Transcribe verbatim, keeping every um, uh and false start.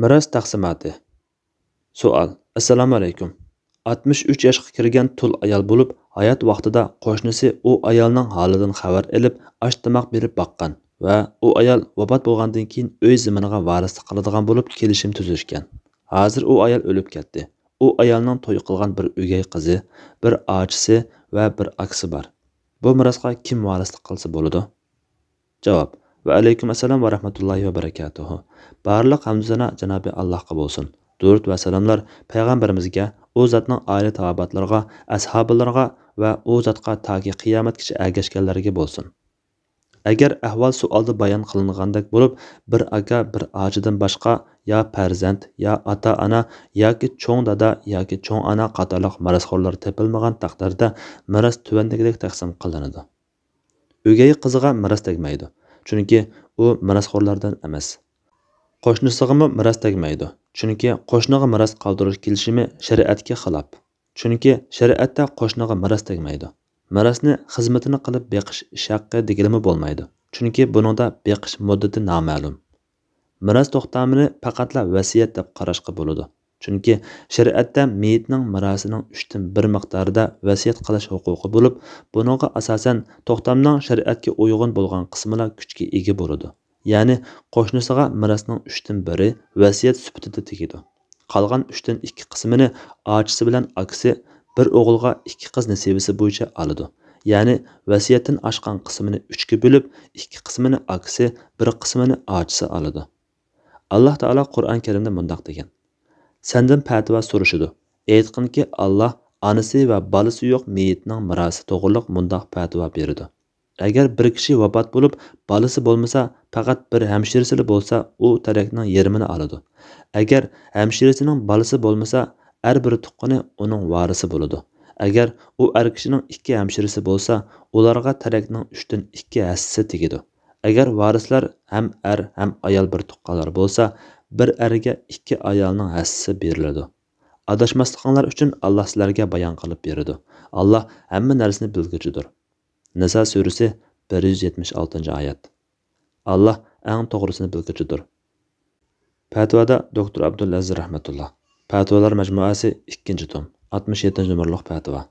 مىراس تەقسىماتى. سوئال. ئەسسالامۇئەلەيكۇم. ئاتمىش ئۈچ ياشقا كىرگەن تۇل ئايال بولۇپ، ھايات ۋاقتىدا قوشنىسى ئۇ ئايالنىڭ ھالىدىن خەۋەر ئېلىپ، ئاش-تاماق بېرىپ باققان ۋە ئۇ ئايال ۋاپات بولغاندىن كېيىن ئۆي زېمىنىغا ۋارىسلىق قىلىدىغان بولۇپ كېلىشىم تۈزۈشكەن. ھازىر ئۇ ئايال ئۆلۈپ كەتتى. ئۇ ئايالنىڭ توي قىلغان بىر ئۆگەي قىزى، بىر ئاچىسى ۋە بىر ئاكىسى بار. بۇ مىراسقا كىم ۋارىسلىق قىلسا بولىدۇ؟ جاۋاب. ۋەئەلەيكۇم ئەسسالام ۋە رەھمەتۇللاھى ۋە بەرىكاتۇھۇ. بارلىق ھەمدۇسانا جانابى ئاللاھقا بولسۇن. دۇرۇت ۋە سالاملار پەيغەمبىرىمىزگە، ئۇ زاتنىڭ ئائىلە تاۋابىئاتلىرىغا، ئەسھابىلىرىغا ۋە ئۇ زاتقا تاكى قىيامەتكىچە ئەگەشكەنلەرگە بولسۇن. ئەگەر ئەھۋال سوئالدا بايان قىلىنغاندەك بولۇپ، بىر ئاكا، بىر ئاچىدىن باشقا يا پەرزەنت، يا ئاتا-ئانا، ياكى چوڭ دادا ياكى چوڭ ئانا قاتارلىق مىراسخورلار تېپىلمىغان تەقدىردە، مىراس تۆۋەندىكىدەك تەقسىم قىلىنىدۇ. ئۆگەي قىزىغا مىراس تەگمەيدۇ، چۈنكى ئۇ مىراسخورلاردىن ئەمەس. قوشنىسىغىمۇ مىراس تەگمەيدۇ، چۈنكى قوشنىغا مىراس قالدۇرۇش كېلىشىمى شەرىئەتكە خىلاپ. چۈنكى شەرىئەتتە قوشنىغا مىراس تەگمەيدۇ. مىراسنى خىزمىتىنى قىلىپ بېقىش ئىش ھەققى دېگىلىمۇ بولمايدۇ، چۈنكى بۇنىڭدا بېقىش مۇددىتى نامەلۇم. مىراس توختامىنى پەقەتلا ۋەسىيەت دەپ قاراشقا بولىدۇ. چۈنكى شەرىئەتتە مېيىتنىڭ مىراسىنىڭ ئۈچتىن بىر مىقدارىدا ۋەسىيەت قىلىش ھوقۇقى بولۇپ، بۇنىڭغا ئاساسەن توختامنىڭ شەرىئەتكە ئۇيغۇن بولغان قىسمىلا كۈچكە ئىگە بولىدۇ. يەنى قوشنىسىغا مىراسنىڭ ئۈچتىن بىرى ۋەسىيەت سۈپىتىدە تېگىدۇ. قالغان ئۈچتىن ئىككى قىسمىنى ئاچىسى بىلەن ئاكىسى بىر ئوغۇلغا ئىككى قىز نېسىۋىسى بويىچە ئالىدۇ. يەنى ۋەسىيەتتىن ئاشقان قىسمىنى ئۈچكە بۆلۈپ، ئىككى قىسمىنى ئاكىسى، بىر قىسمىنى ئاچىسى ئالىدۇ. ئاللاھ تائالا قۇرئان كەرىمدە مۇنداق دېگەن: سەندىن پەتىۋا سورىشىدۇ. ئېيتقىنكى، ئاللاھ ئانىسى ۋە بالىسى يوق مېيىتنىڭ مىراسى توغرىلىق مۇنداق پەتىۋا بېرىدۇ. ئەگەر بىر كىشى ۋاپات بولۇپ، بالىسى بولمىسا، پەقەت بىر ھەمشىرىسىلا بولسا، ئۇ تەرەكنىڭ يېرىمىنى ئالىدۇ. ئەگەر ھەمشىرىسىنىڭ بالىسى بولمىسا، ئەر بىر تۇغقىنى ئۇنىڭ ۋارىسى بولىدۇ. ئەگەر ئۇ ئەر كىشىنىڭ ئىككى ھەمشىرىسى بولسا، ئۇلارغا تەرەكنىڭ ئۈچتىن ئىككى ھەسسىسى تېگىدۇ. ئەگەر ۋارىسلار ھەم ئەر ھەم ئايال بىر تۇغقانلار بولسا، بىر ئەرگە ئىككى ئايالنىڭ ھەسسىسى بېرىلىدۇ. ئاداشماسلىقىڭلار ئۈچۈن ئاللاھ سىلەرگە بايان قىلىپ بېرىدۇ. ئاللاھ ھەممە نەرسىنى بىلگۈچىدۇر. نىسا سۈرىسى، بىر يۈز يەتمىش ئالتىنچى ئايەت. ئاللاھ ئەڭ توغرىسىنى بىلگۈچىدۇر. پەتىۋادا دوكتور ئابدۇلئەزىز رەھمەتۇللا. پەتىۋالار مەجمۇئەسى، ئىككىنچى توم، ئاتمىش يەتتىنچى نومۇرلۇق پەتىۋا.